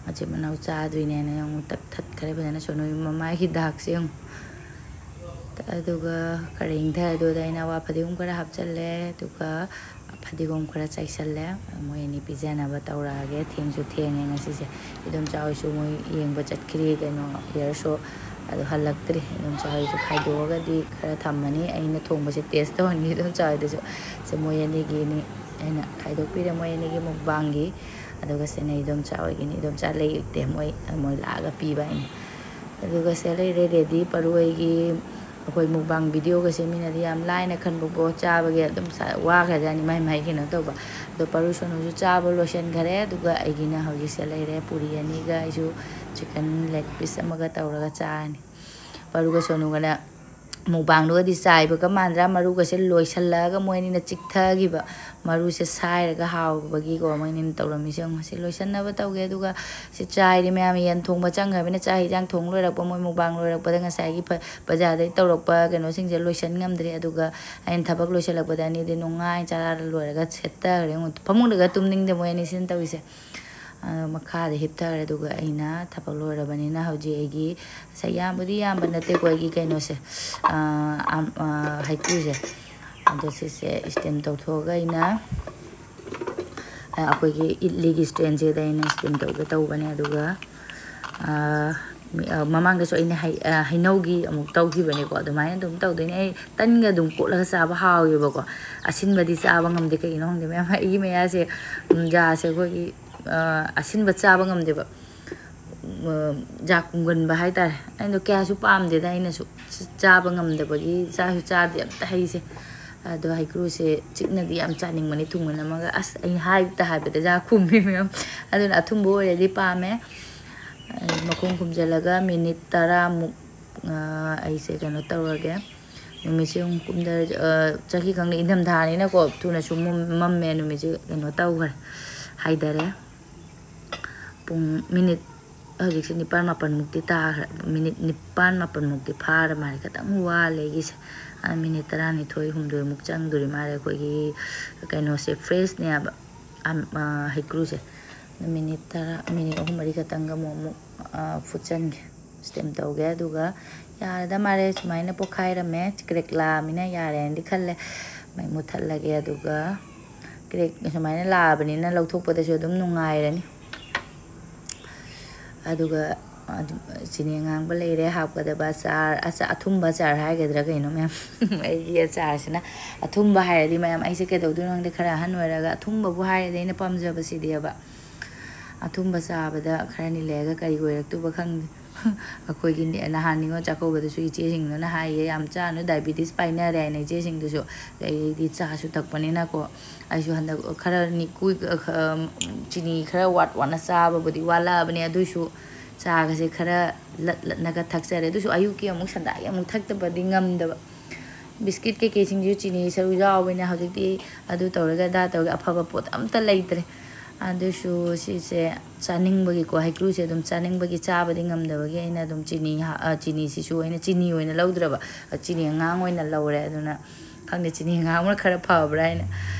ꯃꯆꯤꯟ ꯃꯅꯥꯎ ꯆꯥꯗꯣꯏꯅꯦꯅ ꯑꯃꯨꯛ ꯇꯛꯊꯠꯈ꯭ꯔꯦ ꯐꯖꯅ꯫ ꯁꯣꯅꯨꯒꯤ ꯃꯃꯥꯏꯒꯤ ꯗꯥꯛꯁꯦ ꯌꯦꯡꯉꯨ꯫ ꯑꯗꯨꯒ ꯈꯔ ꯏꯪꯊꯔꯗꯨꯗ ꯑꯩꯅ ꯑꯋꯥ ꯐꯗꯤꯒꯣꯝ ꯈꯔ ꯍꯥꯞꯆꯜꯂꯦ, ꯑꯗꯨꯒ ꯐꯗꯤꯒꯣꯝ ꯈꯔ ꯆꯥꯏꯁꯜꯂꯦ꯫ ꯃꯣꯏ ꯑꯅꯤ ꯄꯤꯖꯅꯕ ꯇꯧꯔꯛꯑꯒꯦ꯫ ꯊꯦꯡꯁꯨ ꯊꯦꯡꯉꯦ ꯉꯁꯤꯁꯦ꯫ ꯏꯗꯣꯝꯆꯥ ꯍꯣꯏꯁꯨ ꯃꯣꯏ ꯌꯦꯡꯕ ꯆꯠꯈ꯭ꯔꯤ, ꯀꯩꯅꯣ, ꯍꯤꯌꯔ ꯁꯣ꯫ ꯑꯗꯨ ꯍꯜꯂꯛꯇ꯭ꯔꯤ꯫ ꯏꯗꯣꯝꯆꯥ ꯍꯣꯏꯁꯨ ꯈꯥꯏꯗꯣꯛꯑꯒꯗꯤ ꯈꯔ ꯊꯝꯃꯅꯤ꯫ ꯑꯩꯅ ꯊꯣꯡꯕꯁꯦ ꯇꯦꯁ ꯇꯧꯍꯟꯒꯦ ꯏꯗꯣꯝꯆꯥ ꯍꯣꯏꯗꯁꯨ꯫ ꯁꯦ ꯃꯣꯏ ꯑꯅꯤꯒꯤꯅꯤ ꯑꯩꯅ ꯈꯥꯏꯗꯣꯛꯄꯤꯔꯦ, ꯃꯣꯏ ꯑꯅꯤꯒꯤ ꯃꯨꯛꯕꯥꯡꯒꯤ꯫ ꯑꯗꯨꯒ ꯁꯦ ꯅ ꯏꯗꯣꯝꯆꯥ ꯍꯣꯏꯒꯤꯅꯤ꯫ ꯏꯗꯣꯝꯆꯥ ꯂꯩꯇꯦ, ꯃꯣꯏ, ꯃꯣꯏ ꯂꯥꯛꯑꯒ ꯄꯤꯕ ꯑꯩꯅ꯫ ꯑꯗꯨꯒ ꯁꯦ ꯂꯩꯔꯦ ꯔꯦꯗꯤ꯫ ꯄꯔꯨ ꯍꯣꯏꯒꯤ ꯑꯩꯈꯣꯏ ꯃꯨꯛꯕꯥꯡ ꯚꯤꯗꯤꯑꯣꯒꯁꯦ ꯃꯤꯅꯗꯤ ꯌꯥꯝ ꯂꯥꯏꯅ ꯈꯟꯕꯀꯣ, ꯆꯥꯕꯒꯤ ꯑꯗꯨꯝ ꯁ-, ꯋꯥꯈ꯭ꯔꯖꯥꯠꯅꯤ ꯃꯥꯏ ꯃꯥꯏ ꯀꯩꯅꯣ ꯇꯧꯕ꯫ ꯑꯗꯣ ꯄꯔꯨ ꯁꯣꯅꯨꯁꯨ ꯆꯥꯕ ꯂꯣꯏꯁꯤꯟꯈꯔꯦ꯫ ꯑꯗꯨꯒ ꯑꯩꯒꯤꯅ ꯍꯧꯖꯤꯛꯁꯦ ꯂꯩꯔꯦ ꯄꯨꯔꯤ ꯑꯅꯤꯒ ꯑꯩꯁꯨ ꯆꯤꯛꯀꯟ ꯂꯦꯒ ꯄꯤꯁ ꯑꯃꯒ ꯇꯧꯔꯒ ꯆꯥꯔꯅꯤ꯫ ꯄꯔꯨꯒ ꯁꯣꯅꯨꯒꯅ ꯃꯨꯛꯕꯥꯡꯗꯨꯒꯗꯤ ꯆꯥꯏꯕꯒ ꯃꯥꯟꯗ꯭ꯔꯥ? ꯃꯔꯨꯒꯁꯦ ꯂꯣꯏꯁꯤꯜꯂꯛꯑꯒ ꯃꯣꯏ ꯑꯅꯤꯅ ꯆꯤꯛꯊꯈꯤꯕ꯫ ꯃꯔꯨꯁꯦ ꯁꯥꯏꯔꯒ ꯍꯥꯎꯕꯒꯤꯀꯣ ꯃꯣꯏ ꯑꯅꯤꯅ ꯇꯧꯔꯝꯃꯤꯁꯦ ꯌꯦꯡꯉꯣ꯫ ꯁꯤ ꯂꯣꯏꯁꯤꯟꯅꯕ ꯇꯧꯒꯦ꯫ ꯑꯗꯨꯒ ꯁꯤ ꯆꯥꯏꯔꯤ ꯃꯌꯥꯝ, ꯌꯦꯟ ꯊꯣꯡꯕ ꯆꯪꯈ꯭ꯔꯕꯅꯤꯅ ꯆꯥꯛ ꯍꯤꯟꯖꯥꯡ ꯊꯣꯡ ꯂꯣꯏꯔꯛꯄ, ꯃꯣꯏ ꯃꯨꯛꯕꯥꯡ ꯂꯣꯏꯔꯛꯄꯗ ꯉꯁꯥꯏꯒꯤ ꯐ-, ꯕꯖꯥꯔꯗꯒꯤ ꯇꯧꯔꯛꯄ ꯀꯩꯅꯣꯁꯤꯡꯁꯦ ꯂꯣꯏꯁꯤꯟ ꯉꯝꯗ꯭ꯔꯤ꯫ ꯑꯗꯨꯒ ꯑꯩꯅ ꯊꯕꯛ ꯂꯣꯏꯁꯤꯜꯂꯛꯄꯗ ꯑꯅꯤꯗꯤ ꯅꯨꯡꯉꯥꯏ ꯆꯔꯥ ꯂꯣꯏꯔꯒ ꯁꯦꯠꯊꯈ꯭ꯔꯦ꯫ ꯐꯃꯨꯡꯗꯒ ꯇꯨꯝꯅꯤꯡꯗꯦ ꯃꯣꯏ ꯑꯅꯤꯁꯤꯅ ꯇꯧꯔꯤꯁꯦ꯫ ꯑ, ꯃꯈꯥꯗ ꯍꯤꯞꯊꯔꯦ꯫ ꯑꯗꯨꯒ ꯑꯩꯅ ꯊꯕꯛ ꯂꯣꯏꯔꯕꯅꯤꯅ ꯍꯧꯖꯤꯛ ꯑꯩꯒꯤ ꯉꯁꯥꯏ ꯌꯥꯝꯕꯨꯗꯤ ꯌꯥꯝꯕ ꯅꯠꯇꯦꯀꯣ ꯑꯩꯒꯤ ꯀꯩꯅꯣꯁꯦ, ꯑ, ꯑꯝ, ꯑ, ꯍꯩꯀ꯭ꯔꯨꯁꯦ꯫ ꯑꯗꯣ ꯁꯤꯁꯦ ꯁ꯭ꯇꯤꯝ ꯇꯧꯊꯣꯛꯑꯒ ꯑꯩꯅ, ꯑ, ꯑꯩꯈꯣꯏꯒꯤ ꯏꯗꯂꯤꯒꯤ ꯁ꯭ꯇꯦꯟꯁꯤꯗ ꯑꯩꯅ ꯁ꯭ꯇꯤꯝ ꯇꯧꯒꯦ ꯇꯧꯕꯅꯦ꯫ ꯑꯗꯨꯒ, ꯑ, ꯃꯤ-, ꯑ, ꯃꯃꯥꯡꯗꯁꯨ ꯑꯩꯅ ꯍꯩ-, ꯑ, ꯍꯩꯅꯧꯒꯤ ꯑꯃꯨꯛ ꯇꯧꯈꯤꯕꯅꯦꯀꯣ꯫ ꯑꯗꯨꯃꯥꯏꯅ ꯑꯗꯨꯝ ꯇꯧꯗꯣꯏꯅꯦ꯫ ꯑꯩ ꯇꯟꯒ ꯑꯗꯨꯝ ꯀꯣꯠꯂꯒ ꯆꯥꯕ ꯍꯥꯎꯋꯦꯕꯀꯣ꯫ ꯑꯁꯤꯟꯕꯗꯤ ꯆꯥꯕ ꯉꯝꯗꯦ꯫ ꯀꯩꯒꯤꯅꯣ ꯈꯪꯗꯦ ꯃꯌꯥꯝ, ꯑꯩꯒꯤ ꯃꯌꯥꯁꯦ, ꯎꯝ, ꯌꯥꯁꯦ ꯑꯩꯈꯣꯏꯒꯤ, ꯑ, ꯑꯁꯤꯟꯕ ꯆꯥꯕ ꯉꯝꯗꯦꯕ꯫ ꯎꯝ, ꯌꯥ ꯀꯨꯝꯒꯟꯕ ꯍꯥꯏꯇꯥꯔꯦ꯫ ꯑꯩꯗꯣ ꯀꯌꯥꯁꯨ ꯄꯥꯝꯗꯦꯗ, ꯑꯩꯅꯁꯨ ꯆꯥꯕ ꯉꯝꯗꯕꯒꯤ ꯆꯥꯁꯨ ꯆꯥꯗꯦ ꯑꯝꯇ ꯍꯩꯁꯦ꯫ ꯑꯗꯣ ꯍꯩꯀ꯭ꯔꯨꯁꯦ ꯆꯤꯛꯅꯗꯤ ꯌꯥꯝ ꯆꯥꯅꯤꯡꯕꯅꯤ ꯊꯨꯝꯒ ꯅꯝꯃꯒ꯫ ꯑꯁ, ꯑꯩ ꯍꯥꯏꯕꯇ ꯍꯥꯏꯕꯗ ꯌꯥ ꯀꯨꯝꯃꯤ ꯃꯌꯥꯝ꯫ ꯑꯗꯨꯅ ꯑꯊꯨꯝꯕ ꯑꯣꯏꯔꯗꯤ ꯄꯥꯝꯃꯦ꯫ ꯑꯩ ꯃꯈꯨꯝ ꯈꯨꯝꯖꯤꯜꯂꯒ ꯃꯤꯅꯤꯠ ꯇꯔꯥꯃꯨꯛ, ꯑ, ꯑꯩꯁꯦ ꯀꯩꯅꯣ ꯇꯧꯔꯒꯦ꯫ ꯅꯨꯃꯤꯠꯁꯦ ꯑꯃꯨꯛ ꯀꯨꯝꯊꯔ-, ꯑ, ꯆꯍꯤ ꯈꯪꯗꯦ, ꯏꯪꯊꯝꯊꯥꯅꯤꯅꯀꯣ ꯊꯨꯅꯁꯨ ꯃꯝ-, ꯃꯝꯃꯦ꯫ ꯅꯨꯃꯤꯠꯁꯦ ꯀꯩꯅꯣ ꯇꯧꯈ꯭ꯔꯦ, ꯍꯥꯏꯊꯔꯦ꯫ ꯄꯨꯡ ꯃꯤꯅꯤꯠ ꯍꯧꯖꯤꯛꯁꯦ ꯅꯤꯄꯥꯜ ꯃꯥꯄꯜꯃꯨꯛꯇꯤ ꯇꯥꯈ꯭ꯔꯦ꯫ ꯃꯤꯅꯤꯠ ꯅꯤꯄꯥꯜ ꯃꯥꯄꯜꯃꯨꯛꯇꯤ ꯐꯥꯔ ꯃꯥꯜꯂꯦ, ꯈꯤꯇꯪ ꯋꯥꯠꯂꯦ ꯑꯩꯒꯤꯁꯦ꯫ ꯑ, ꯃꯤꯅꯤꯠ ꯇꯔꯥꯅꯤꯊꯣꯏ ꯍꯨꯝꯗꯣꯏꯃꯨꯛ ꯆꯪꯗꯣꯔꯤ ꯃꯥꯜꯂꯦ꯫ ꯑꯩꯈꯣꯏꯒꯤ ꯀꯩꯅꯣꯁꯦ ꯐ꯭ꯔꯦꯁꯅꯦꯕ, ꯑꯝ, ꯑ, ꯍꯩꯀ꯭ꯔꯨꯁꯦ꯫ ꯃꯤꯅꯤꯠ ꯇꯔꯥ, ꯃꯤꯅꯤꯠ ꯑꯍꯨꯝ ꯃꯔꯤ ꯈꯛꯇꯪꯒ ꯑꯃꯨꯛ, ꯑꯃꯨꯛ, ꯑ, ꯐꯨꯠꯆꯟꯒꯦ, ꯁ꯭ꯇꯤꯝ ꯇꯧꯒꯦ꯫ ꯑꯗꯨꯒ ꯌꯥꯔꯦꯗ ꯃꯥꯜꯂꯦ꯫ ꯁꯨꯃꯥꯏꯅ ꯄꯣꯛꯈꯥꯏꯔꯝꯃꯦ, ꯀ꯭ꯔꯦꯛ ꯂꯥꯛꯑꯃꯤꯅ ꯌꯥꯔꯦꯅꯗꯤ ꯈꯜꯂꯦ꯫ ꯃꯩ ꯃꯨꯠꯊꯠꯂꯒꯦ꯫ ꯑꯗꯨꯒ ꯀ꯭ꯔꯦꯛ ꯁꯨꯃꯥꯏꯅ ꯂꯥꯛꯑꯕꯅꯤꯅ ꯂꯧꯊꯣꯛꯄꯗꯁꯨ ꯑꯗꯨꯝ ꯅꯨꯡꯉꯥꯏꯔꯅꯤ꯫ ꯑꯗꯨꯒ ꯑꯗꯨ, ꯆꯤꯅꯤ ꯑꯉꯥꯡꯕ ꯂꯩꯔꯦ, ꯍꯥꯞꯀꯗꯕ ꯑꯆꯥꯔ, ꯑꯆꯥ-, ꯑꯊꯨꯝꯕ ꯑꯆꯥꯔ ꯍꯥꯏꯒꯗ꯭ꯔꯥ ꯀꯩꯅꯣ ꯃꯌꯥꯝ? ꯑꯩꯒꯤ ꯑꯆꯥꯔꯁꯤꯅ ꯑꯊꯨꯝꯕ ꯍꯥꯏꯔꯗꯤ ꯃꯌꯥꯝ, ꯑꯩꯁꯦ ꯀꯩꯗꯧꯗꯣꯏꯅꯣ ꯈꯪꯗꯦ, ꯈꯔ ꯑꯍꯟ ꯑꯣꯏꯔꯒ ꯑꯊꯨꯝꯕꯕꯨ ꯍꯥꯏꯔꯗꯤ ꯑꯩꯅ ꯄꯥꯝꯖꯕꯁꯤꯗꯤꯕ꯫ ꯑꯊꯨꯝꯕ ꯆꯥꯕꯗ ꯈꯔꯅꯤ ꯂꯩꯔꯒ ꯀꯔꯤ ꯑꯣꯏꯔꯛꯇꯣꯏꯕ ꯈꯪꯗꯦ꯫ ꯑꯩꯈꯣꯏꯒꯤ ꯅꯦ-, ꯅꯍꯥꯟ ꯅꯤꯉꯣꯜ ꯆꯥꯛꯀꯧꯕꯗꯁꯨ ꯏꯆꯦꯁꯤꯡꯗꯨꯅ ꯍꯥꯏꯌꯦ, "ꯌꯥꯝ ꯆꯥꯅꯨ, ꯗꯥꯏꯕꯤꯇꯤꯁ ꯄꯥꯏꯅꯔꯦ" ꯍꯥꯏꯅ ꯏꯆꯦꯁꯤꯡꯗꯨꯁꯨ꯫ ꯑꯗꯩꯗꯤ ꯆꯥꯁꯨ ꯊꯛꯄꯅꯤꯅꯀꯣ, ꯑꯩꯁꯨ ꯍꯟꯗꯛ ꯈꯔ ꯅꯤꯀꯨꯏ, ꯈ-, ꯆꯤꯅꯤ ꯈꯔ ꯋꯥꯠ ꯋꯥꯠꯅ ꯆꯥꯕꯕꯨꯗꯤ ꯋꯥꯠꯂꯛꯑꯕꯅꯦ, ꯑꯗꯨꯏꯁꯨ ꯆꯥꯒꯁꯦ ꯈꯔ ꯂꯠ ꯂꯠꯅꯒ ꯊꯛꯆꯔꯦ꯫ ꯑꯗꯨꯁꯨ ꯑꯌꯨꯛꯀꯤ ꯑꯃꯨꯛ, ꯁꯟꯗꯥꯒꯤ ꯑꯃꯨꯛ ꯊꯛꯇꯕꯗꯤ ꯉꯝꯗꯕ꯫ ꯕꯤꯁꯀꯤꯠ ꯀꯩꯀꯩꯁꯤꯡꯁꯤꯁꯨ ꯆꯤꯅꯤ ꯁꯔꯨꯛ ꯌꯥꯎꯕꯅꯤꯅ ꯍꯧꯖꯤꯛꯇꯤ ꯑꯗꯨ ꯇꯧꯔꯒ ꯑꯗꯥ ꯇꯧꯔꯒ ꯑꯐꯕ ꯄꯣꯠ ꯑꯝꯇ ꯂꯩꯇ꯭ꯔꯦ꯫ ꯑꯗꯨꯁꯨ ꯁꯤꯁꯦ ꯆꯥꯅꯤꯡꯕꯒꯤꯀꯣ, ꯍꯩꯀ꯭ꯔꯨꯁꯦ ꯑꯗꯨꯝ ꯆꯥꯅꯤꯡꯕꯒꯤ, ꯆꯥꯕꯗꯤ ꯉꯝꯗꯕꯒꯤ ꯑꯩꯅ ꯑꯗꯨꯝ ꯆꯤꯅꯤ ꯍꯥ-, ꯑ, ꯆꯤꯅꯤꯁꯤꯁꯨ ꯑꯩꯅ ꯆꯤꯅꯤ ꯑꯣꯏꯅ ꯂꯧꯗ꯭ꯔꯕ, ꯑ, ꯆꯤꯅꯤ ꯑꯉꯥꯡ ꯑꯣꯏꯅ ꯂꯧꯔꯦ꯫ ꯑꯗꯨꯅ ꯈꯪꯗꯦ, ꯆꯤꯅꯤ ꯑꯉꯥꯡꯕꯅ ꯈꯔ ꯐꯕ꯭ꯔꯥ ꯍꯥꯏꯅ꯫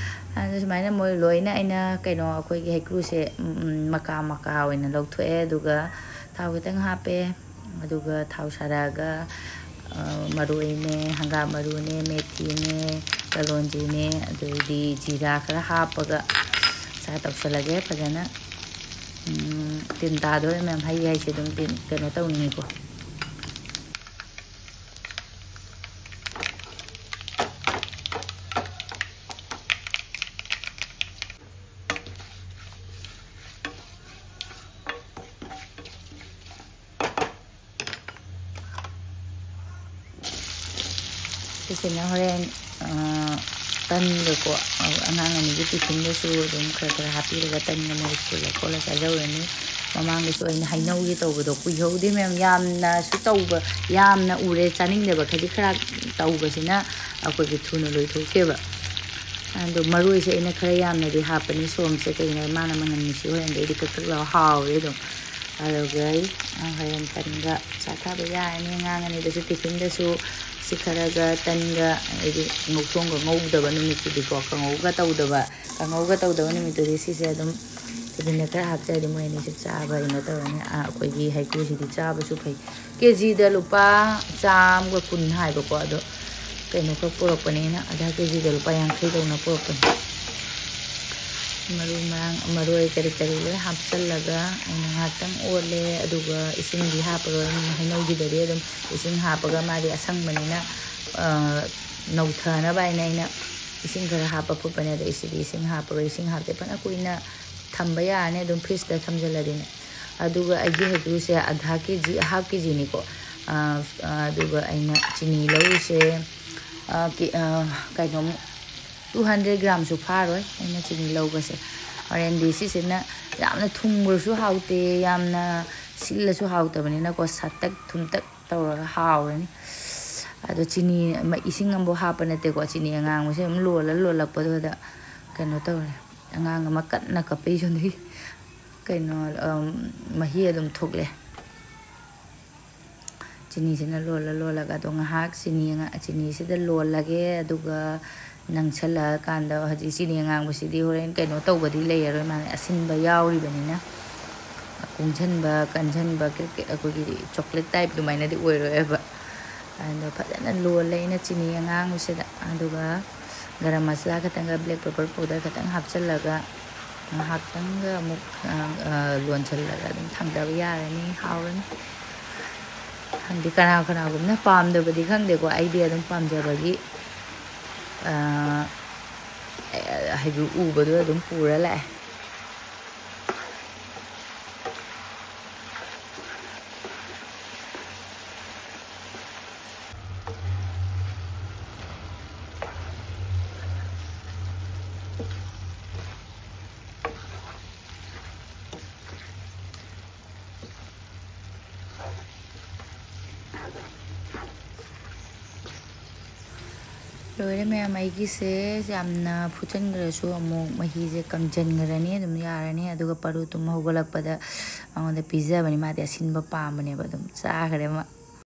ꯑꯗꯨ ꯁꯨꯃꯥꯏꯅ ꯃꯣꯏ ꯂꯣꯏꯅ ꯑꯩꯅ ꯀꯩꯅꯣ, ꯑꯩꯈꯣꯏꯒꯤ ꯍꯩꯀ꯭ꯔꯨꯁꯦ, ꯎꯝ, ꯎꯝ, ꯃꯀꯥ ꯃꯀꯥ ꯑꯣꯏꯅ ꯂꯧꯊꯣꯛꯑꯦ꯫ ꯑꯗꯨꯒ ꯊꯥꯎ ꯈꯤꯇꯪ ꯍꯥꯞꯄꯦ꯫ ꯑꯗꯨꯒ ꯊꯥꯎ ꯁꯥꯔꯛꯑꯒ, ꯑ, ꯃꯔꯣꯏꯅꯦ, ꯍꯪꯒꯥꯝ ꯃꯔꯨꯅꯦ, ꯃꯦꯊꯤꯅꯦ, ꯀꯂꯣꯟꯖꯤꯅꯦ, ꯑꯗꯩꯗꯤ ꯖꯤꯔꯥ ꯈꯔ ꯍꯥꯞꯄꯒ ꯆꯥ ꯇꯧꯁꯜꯂꯒꯦ ꯐꯖꯅ꯫ ꯎꯝ, ꯇꯤꯟ ꯇꯥꯗꯣꯔꯦ ꯃꯌꯥꯝ, ꯍꯩ ꯍꯥꯏꯁꯦ ꯑꯗꯨꯝ ꯇꯤꯟ ꯀꯩꯅꯣ ꯇꯧꯅꯤꯡꯉꯤꯀꯣ꯫ ꯁꯤꯁꯤꯅ ꯍꯣꯔꯦꯟ, ꯑ, ꯇꯟꯒꯀꯣ, ꯑꯉꯥꯡ ꯑꯅꯤꯒꯤ ꯇꯤꯐꯤꯟꯗꯁꯨ ꯑꯗꯨꯝ ꯈꯔ ꯈꯔ ꯍꯥꯞꯄꯤꯔꯒ ꯇꯟꯒ ꯃꯣꯔꯣꯛ ꯁꯨꯔ ꯈꯣꯠꯂ ꯆꯥꯖꯧꯔꯅꯤ꯫ ꯃꯃꯥꯡꯗꯁꯨ ꯑꯩꯅ ꯍꯩꯅꯧꯒꯤ ꯇꯧꯕꯗꯣ ꯀꯨꯏꯍꯧꯗꯦ ꯃꯌꯥꯝ, ꯌꯥꯝꯅꯁꯨ ꯇꯧꯕ, ꯌꯥꯝꯅ ꯎꯔꯦ, ꯆꯥꯅꯤꯡꯗꯕ ꯈꯖꯤꯛ ꯈꯔ ꯇꯧꯕꯁꯤꯅ ꯑꯩꯈꯣꯏꯒꯤ ꯊꯨꯅ ꯂꯣꯏꯊꯣꯛꯈꯤꯕ꯫ ꯑꯗꯣ ꯃꯔꯣꯏꯁꯦ ꯑꯩꯅ ꯈꯔ ꯌꯥꯝꯅꯗꯤ ꯍꯥꯞꯄꯅꯤ, ꯁꯣꯝꯁꯦ, ꯀꯩꯒꯤꯅꯣ ꯍꯥꯏ ꯃꯥꯅ ꯃꯅꯝ ꯅꯨꯡꯁꯤ ꯑꯣꯏꯍꯟꯗꯦ, ꯑꯩꯗꯤ ꯀꯛ ꯀꯛ ꯂꯥꯎ ꯍꯥꯎꯔꯦ ꯑꯗꯨꯝ꯫ ꯑꯗꯨꯒ ꯑꯩ ꯍꯣꯔꯦꯟ ꯇꯟꯒ ꯆꯥꯊꯕ ꯌꯥꯔꯅꯤ꯫ ꯑꯉꯥꯡ ꯑꯅꯤꯗꯁꯨ ꯇꯤꯐꯤꯟꯗꯁꯨ ꯁꯤ ꯈꯔꯒ ꯇꯟꯒ, ꯍꯥꯏꯗꯤ ꯉꯧꯊꯣꯡꯒ ꯉꯧꯗꯕ ꯅꯨꯃꯤꯠꯇꯨꯗꯤꯀꯣ, ꯀꯥꯡꯉꯧꯒ ꯇꯧꯗꯕ, ꯀꯥꯡꯉꯧꯒ ꯇꯧꯗꯕ ꯅꯨꯃꯤꯠꯇꯨꯗꯤ ꯁꯤꯁꯦ ꯑꯗꯨꯝ ꯇꯤꯐꯤꯟꯗ ꯈꯔ ꯍꯥꯞꯆꯔꯗꯤ ꯃꯣꯏ ꯑꯅꯤꯁꯨ ꯆꯥꯕ ꯀꯩꯅꯣ ꯇꯧꯔꯅꯤ꯫ ꯑꯥ, ꯑꯩꯈꯣꯏꯒꯤ ꯍꯩꯀ꯭ꯔꯨꯁꯤꯗꯤ ꯆꯥꯕꯁꯨ ꯐꯩ꯫ ꯀꯦ ꯖꯤꯗ ꯂꯨꯄꯥ ꯆꯥꯝꯃꯒ ꯀꯨꯟ ꯍꯥꯏꯕꯀꯣ, ꯑꯗꯣ ꯀꯩꯅꯣ ꯈꯛ ꯄꯨꯔꯛꯄꯅꯤꯅ, ꯑꯗ ꯀꯦ ꯖꯤꯗ ꯂꯨꯄꯥ ꯌꯥꯡꯈꯩꯗꯧꯅ ꯄꯨꯔꯛꯄꯅꯤ꯫ ꯃꯔꯨ ꯃꯔꯥꯡ, ꯃꯔꯣꯏ ꯀꯔꯤ ꯀꯔꯤ ꯂꯣꯏ ꯍꯥꯞꯆꯜꯂꯒ ꯑꯩꯅ ꯉꯥꯏꯍꯥꯛꯇꯪ ꯑꯣꯠꯂꯦ꯫ ꯑꯗꯨꯒ ꯏꯁꯤꯡꯗꯤ ꯍꯥꯞꯄꯔꯣꯏ, ꯍꯩꯅꯧꯒꯤꯗꯗꯤ ꯑꯗꯨꯝ ꯏꯁꯤꯡ ꯍꯥꯞꯄꯒ ꯃꯥꯗꯤ ꯑꯁꯪꯕꯅꯤꯅ, ꯑ, ꯅꯧꯊꯅꯕ ꯍꯥꯏꯅ ꯑꯩꯅ ꯏꯁꯤꯡ ꯈꯔ ꯍꯥꯞꯄ ꯐꯨꯠꯄꯅꯦ꯫ ꯑꯗꯣ ꯁꯤꯗꯤ ꯏꯁꯤꯡ ꯍꯥꯞꯄꯔꯣꯏ, ꯏꯁꯤꯡ ꯍꯥꯞꯇꯦ꯫ ꯐꯅ ꯀꯨꯏꯅ ꯊꯝꯕ ꯌꯥꯔꯅꯤ ꯑꯗꯨꯝ ꯐ꯭ꯔꯤꯖꯇ ꯊꯝꯖꯤꯜꯂꯗꯤꯅꯦ꯫ ꯑꯗꯨꯒ ꯑꯩꯒꯤ ꯍꯩꯀ꯭ꯔꯨꯁꯦ ꯑꯗꯥ ꯀꯦ ꯖꯤ, ꯍꯥꯐ ꯀꯦ ꯖꯤꯅꯤꯀꯣ꯫ ꯑꯗꯨꯒ ꯑꯩꯅ ꯆꯤꯅꯤ ꯂꯧꯔꯤꯁꯦ, ꯑ, ꯀꯦ-, ꯑ, ꯀꯩꯅꯣꯃꯨꯛ, ꯇꯨ ꯍꯟꯗ꯭ꯔꯦꯠ ꯒ꯭ꯔꯥꯝꯁꯨ ꯐꯥꯔꯣꯏ ꯑꯩꯅ ꯆꯤꯅꯤ ꯂꯧꯕꯁꯦ꯫ ꯍꯣꯔꯦꯟꯗꯤ ꯁꯤꯁꯤꯅ ꯌꯥꯝꯅ ꯊꯨꯝꯈ꯭ꯔꯁꯨ ꯍꯥꯎꯇꯦ, ꯌꯥꯝꯅ ꯁꯤꯜꯂꯁꯨ ꯍꯥꯎꯇꯕꯅꯤꯅꯀꯣ, ꯁꯥꯇꯛ ꯊꯨꯝꯇꯛ ꯇꯧꯔꯒ ꯍꯥꯎꯔꯅꯤ꯫ ꯑꯗꯣ ꯆꯤꯅꯤ, ꯃ-, ꯏꯁꯤꯡ ꯑꯃꯐꯥꯎ ꯍꯥꯞꯄ ꯅꯠꯇꯦꯀꯣ, ꯆꯤꯅꯤ ꯑꯉꯥꯡꯕꯁꯦ ꯑꯗꯨꯝ ꯂꯣꯜꯂ ꯂꯣꯜꯂꯛꯄꯗꯨꯗ ꯀꯩꯅꯣ ꯇꯧꯔꯦ, ꯑꯉꯥꯡ ꯑꯃ ꯀꯟꯅ ꯀꯞꯄꯩ ꯁꯣꯝꯗꯒꯤ꯫ ꯀꯩꯅꯣ, ꯑꯝ, ꯃꯍꯤ ꯑꯗꯨꯝ ꯊꯣꯛꯂꯛꯑꯦ꯫ ꯆꯤꯅꯤꯁꯤꯅ ꯂꯣꯜꯂ ꯂꯣꯜꯂꯒ ꯑꯗꯣ ꯉꯥꯏꯍꯥꯛ ꯆꯤꯅꯤ ꯑꯉꯥ-, ꯆꯤꯅꯤꯁꯤꯗ ꯂꯣꯜꯂꯒꯦ꯫ ꯑꯗꯨꯒ ꯅꯪꯁꯜꯂꯛꯑꯀꯥꯟꯗ, ꯍꯧꯖꯤꯛ ꯆꯤꯅꯤ ꯑꯉꯥꯡꯕꯁꯤꯗꯤ ꯍꯣꯔꯦꯟ ꯀꯩꯅꯣ ꯇꯧꯕꯗꯤ ꯂꯩꯔꯔꯣꯏ, ꯃꯥꯅ ꯑꯁꯤꯟꯕ ꯌꯥꯎꯔꯤꯕꯅꯤꯅ꯫ ꯀꯨꯡꯁꯟꯕ, ꯀꯟꯁꯟꯕ, ꯀ꯭ꯔꯤꯛ ꯀ꯭ꯔꯤꯛ ꯑꯩꯈꯣꯏꯒꯤ ꯆꯣꯀ꯭ꯂꯦꯠ ꯇꯥꯏꯞ ꯑꯗꯨꯃꯥꯏꯅꯗꯤ ꯑꯣꯏꯔꯣꯏꯕ꯫ ꯑꯗꯣ ꯐꯖꯅ ꯂꯣꯜꯂꯦ ꯑꯩꯅ ꯆꯤꯅꯤ ꯑꯉꯥꯡꯕꯁꯤꯗ꯫ ꯑꯗꯨꯒ ꯒꯔꯝ ꯃꯁꯥꯂꯥ ꯈꯛꯇꯪꯒ ꯕ꯭ꯂꯦꯛ ꯄꯦꯄꯔ ꯄꯥꯎꯗꯔ ꯈꯛꯇꯪ ꯍꯥꯞꯆꯤꯜꯂꯒ ꯉꯥꯏꯍꯥꯛꯇꯪꯒ ꯑꯃꯨꯛ, ꯑ, ꯑ, ꯂꯣꯟꯁꯤꯜꯂꯒ ꯑꯗꯨꯝ ꯊꯥꯡꯗꯕ ꯌꯥꯔꯅꯤ꯫ ꯍꯥꯎꯔꯅꯤ꯫ ꯈꯪꯗꯦ, ꯀꯅꯥ ꯀꯅꯥꯒꯨꯝꯕꯅ ꯄꯥꯝꯗꯕꯗꯤ ꯈꯪꯗꯦꯀꯣ, ꯑꯩꯗꯤ ꯑꯗꯨꯝ ꯄꯥꯝꯖꯕꯒꯤ, ꯑ, ꯍꯥꯏꯗꯤ ꯎꯕꯗꯣ ꯑꯗꯨꯝ ꯄꯨꯔ ꯂꯥꯛꯑꯦ꯫ ꯂꯣꯏꯔꯦ ꯃꯌꯥꯝ, ꯑꯩꯒꯤꯁꯦ ꯌꯥꯝꯅ ꯐꯨꯠꯆꯟꯈ꯭ꯔꯁꯨ ꯑꯃꯨꯛ ꯃꯍꯤꯁꯦ ꯀꯪꯁꯤꯟꯈ꯭ꯔꯅꯤ, ꯑꯗꯨꯝ ꯌꯥꯔꯅꯤ꯫ ꯑꯗꯨꯒ ꯄꯔꯨ ꯇꯨꯝ ꯍꯧꯒꯠꯂꯛꯄꯗ ꯃꯉꯣꯟꯗ ꯄꯤꯖꯕꯅꯤ, ꯃꯥꯗꯤ ꯑꯁꯤꯟꯕ ꯄꯥꯝꯕꯅꯦꯕ꯫ ꯑꯗꯨꯝ ꯆꯥꯈ꯭ꯔꯦ ꯃꯥ꯫